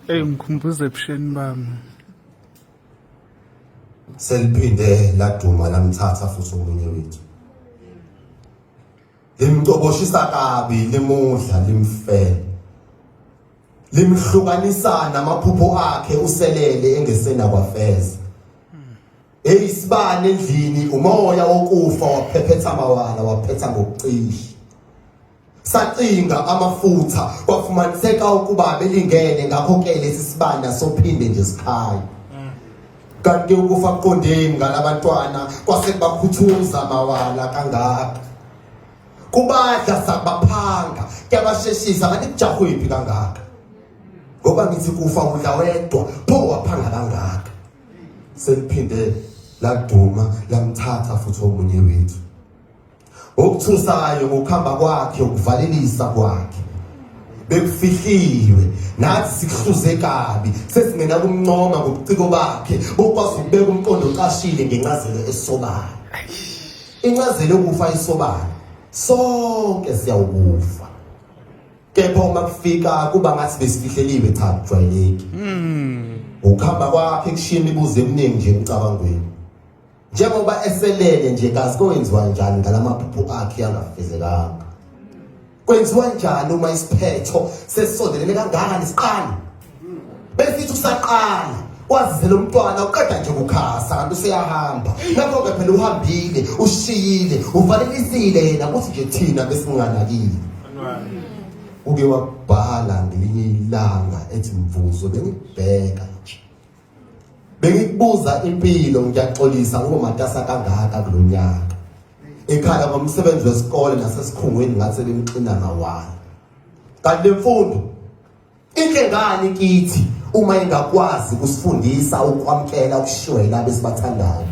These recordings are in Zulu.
Ey ngikhumbuza ebusheni bami. Seliphinde laduma lamthatha futhi omunye wethu. Limcoboshisa kabi limudla limfela. Limhlukanisa namaphupho akhe uselele engesena kwafeza. Eyisibane endlini umoya wokufa waphephetha mawala waphetha ngokucisha. Sacinga amafutha kwafumaniseka ukuba belingene ngakho ke lesi sibanda sophinde nje sikhaya. Kanti ukufa kuqondeni ngalabantwana kwase kubakhuthuza mawala kangaka. Kubadla sabaphanga kuyabasheshisa ngathi kujahwephi kangaka. Ngoba ngithi kufa udla wedwa pho waphanga kangaka. Seliphinde laduma lamthatha futhi omunye wethu. Okuthusayo ngokuhamba kwakhe ukuvalelisa kwakhe bekufihliwe nathi sikuhluze kabi sesingena kumncoma ngobuciko bakhe bokwazi ukubeka umqondo ocashile ngencazelo esobala. Incazelo yokufa isobala, sonke siyawukufa, kepha uma kufika kuba ngathi besifihleliwe. Cha, kujwayeleki. Ukuhamba kwakhe kushiya imibuzo eminingi nje emcabangweni njengoba eselele nje, kazi kowenziwa njani ngalamaphupho akhe angafezekanga? Kwenziwa njani uma isiphetho sesisondelene kangaka nesiqalo? Besithi usaqala kwazise lo mntwana uqeda nje kukhasa kanti useyahamba. Lapho-ke phela uhambile, ushiyile, uvalelisile yena, kuthi nje thina besinganakile. Uke wabhala ngelinye ilanga ethi, "Mvuzo, bengikubheka nje, bengikubuza impilo, ngiyaxolisa ngoba matasa kangaka kulo nyaka." Ekhala ngomsebenzi wesikole nasesikhungweni ngathi bemxina mawala. Kanti lemfundo inhle ngani kithi uma ingakwazi ukusifundisa ukwamkela ukushiwa yilabo esibathandayo?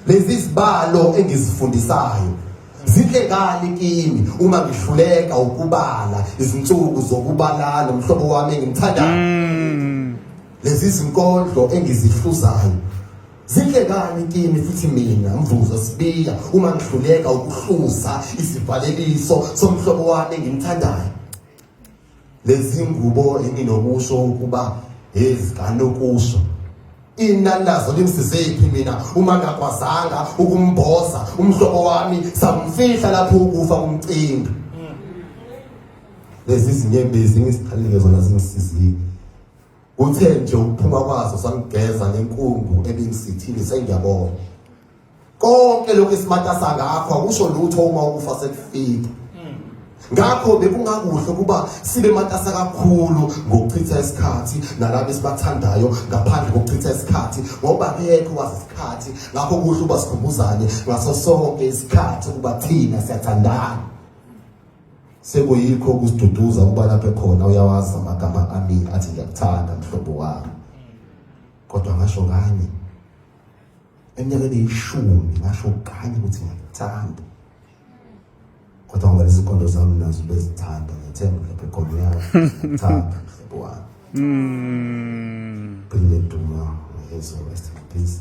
Lezi zibalo engizifundisayo zinhle ngani kimi uma ngihluleka ukubala izinsuku zokubala nomhlobo wami engimthandayo? Lezi zinkondlo engizihluzayo zinhle ngani kimi futhi mina Mvuzo Sibiya uma ngihluleka ukuhluza isivaleliso somhlobo wami engimthandayo? Lezi ngubo enginokusho ukuba ezikanokusho inani lazo limsizephi mina uma ngakwazanga ukumboza umhlobo wami samfihla lapho ukufa kumcinga? Lezi zinyembezi ngizikhalile zona zingisizile. Kuthe nje ukuphuma kwazo sangigeza nenkungu ebingisithile. Sengiyabona konke lokhu esimatasa ngakho akusho lutho uma ukufa sekufika. Ngakho bekungakuhle ukuba sibe matasa kakhulu ngokuchitha isikhathi nalabo esibathandayo ngaphandle kokuchitha isikhathi, ngoba akekho wazi isikhathi. Ngakho kuhle uba sikhumbuzane ngaso sonke isikhathi ukuba thina siyathandana. Sekuyikho ukusiduduza ukuba lapho ekhona uyawazi amagama ami athi, "Ngiyakuthanda, mhlobo wami." Kodwa ngasho kanye eminyakeni eyishumi, ngasho kanye ukuthi ngiyakuthanda, kodwa ngoba lezi nkondo zami nazo bezithanda, ngiyethemba lapho ekhona uyazi ngiyakuthanda, mhlobo wami. Philile Duma, rest in peace.